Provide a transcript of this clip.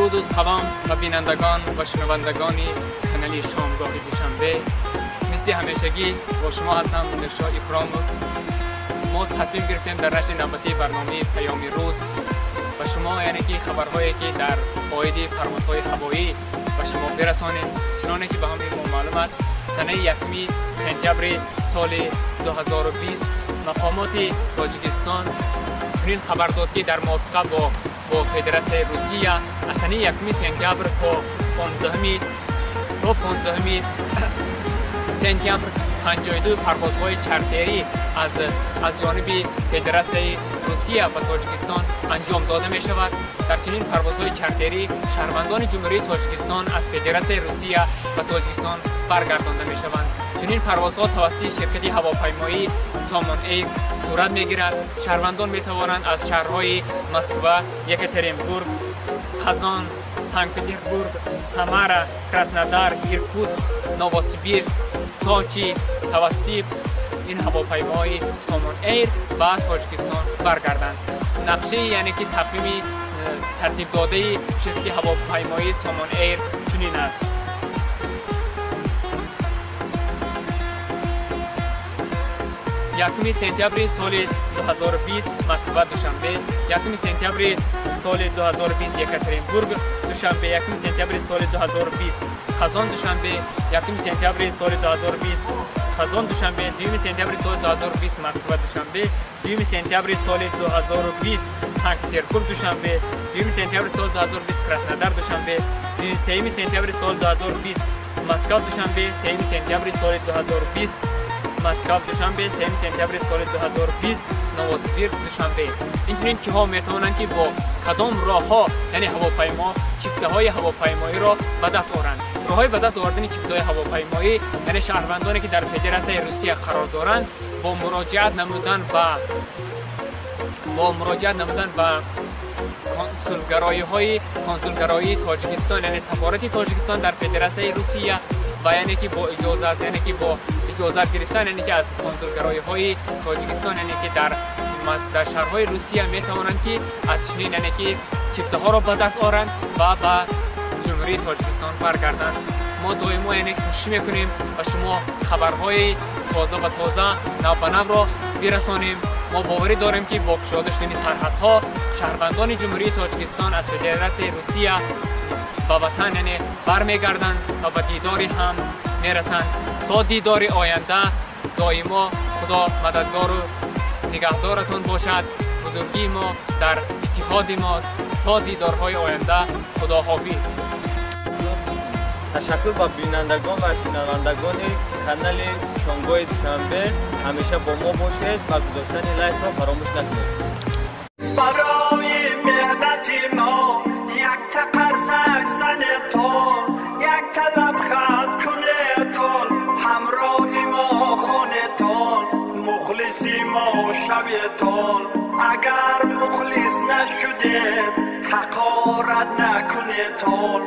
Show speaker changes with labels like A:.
A: Дуруду салом ба бинандагон ва шунавандагони канали Шомгоҳи Душанбе. Мисли ҳамешагӣ бо шумо ҳастам Муниршоҳ Икромов. Мо тасмим гирифтем дар нашри навбатии барномаи Паёми рӯз ба шумо, яъне ки хабарҳое ки дар оиди парвозҳои ҳавоӣ ба шумо бирасонем. Чуноне ки ба ҳамаи мо маълум аст, санаи 1 сентябри соли 2020 мақомоти Тоҷикистон чунин хабар дод, ки дар мувофиқа бо Федератсияи Русия аз санаи 1 сентябр то 15 сентябр 52 парвозҳои чартерӣ аз ҷониби Федератсияи Русия ба Тоҷикистон анҷом дода мешавад. Дар чунин парвозҳои чартерӣ шаҳрвандони Ҷумҳурии Тоҷикистон аз Федератсияи Русия ба Тоҷикистон баргардонда мешаванд. Чунин парвозҳо тавассути ширкати ҳавопаймоӣ Сомон Эйр сурат мегирад. Шаҳрвандон метавонанд аз шаҳрҳои Москва, Екатеринбург, Қазон, Санкт-Петербург, Самара, Краснодар, Иркутск, Новосибирск, Сочи тавассути ин ҳавопаймои Сомон Эйр ба Тоҷикистон баргарданд. Нақшаи, яъне ки тақвими тартибдодаи ширкати ҳавопаймоии Сомон Эйр чунин аст. 1 сентябри соли 2020 Москва Душанбе, 1 сентябри соли 2020 Екатеринбург Душанбе, 1 сентябри соли 2020 Қазон Душанбе, 1 сентябри соли 2020 Қазон Душанбе, 2 сентябри соли 2020 Москва Душанбе, 2 сентябри соли 2020 Санкт-Петербург Душанбе, 2 сентябри соли 2020 Краснодар Душанбе, 3 сентябри соли 2020 Москва Душанбе, 3 сентябри соли 2020 Москва Душанбе, 3 сентябри соли 2020 Новосибирск Душанбе. Инчунин киҳо метавонанд ки бо кадом роҳҳо, яъне ҳавопаймо, чифтаҳои ҳавопаймоиро ба даст оранд. Роҳҳои ба даст овардани чифтаҳои ҳавопаймоӣ, яъне шаҳрвандоне ки дар Федератсияи Русия қарор доранд, бо муроҷиат намудан ба консулгароии Тоҷикистон, яъне сафорати Тоҷикистон дар Федератсияи Русия ва яъне ки бо иҷозат, яъне ки бо иҷозат гирифтан, яъне ки аз консулгароиҳои Тоҷикистон, яъне ки дар шаҳрҳои Русия метавонанд ки аз чунин, яъне ки чифтаҳоро ба даст оранд ва ба Ҷумҳурии Тоҷикистон баргарданд. Мо доимо, яъне кӯшиш мекунем ба шумо хабарҳои тоза ба тоза, нав ба навро бирасонем. Мо боварӣ дорем ки бо кушода шудани сарҳадҳо шаҳрвандони Ҷумҳурии Тоҷикистон аз Федератсияи Русия ба ватан, яъне бармегарданд ва ба дидори ҳам мерасанд. То дидори оянда доимо Худо мададгору нигаҳдоратон бошад. Бузургии мо дар иттиҳоди мост. То дидорҳои оянда Худоҳофиз.
B: Ташаккур ба бинандагон ва шунавандагони канали Шомгоҳи Душанбе. Ҳамеша бо мо бошед ва гузоштани лайкро фаромӯш накунед.
C: Барои меҳнати мо якта қарсак занетон, якта лабханд кунетон, ҳамроҳи мо хонетон, мухлиси мо шаветон. Агар мухлис нашудем, ҳақорат накунетон.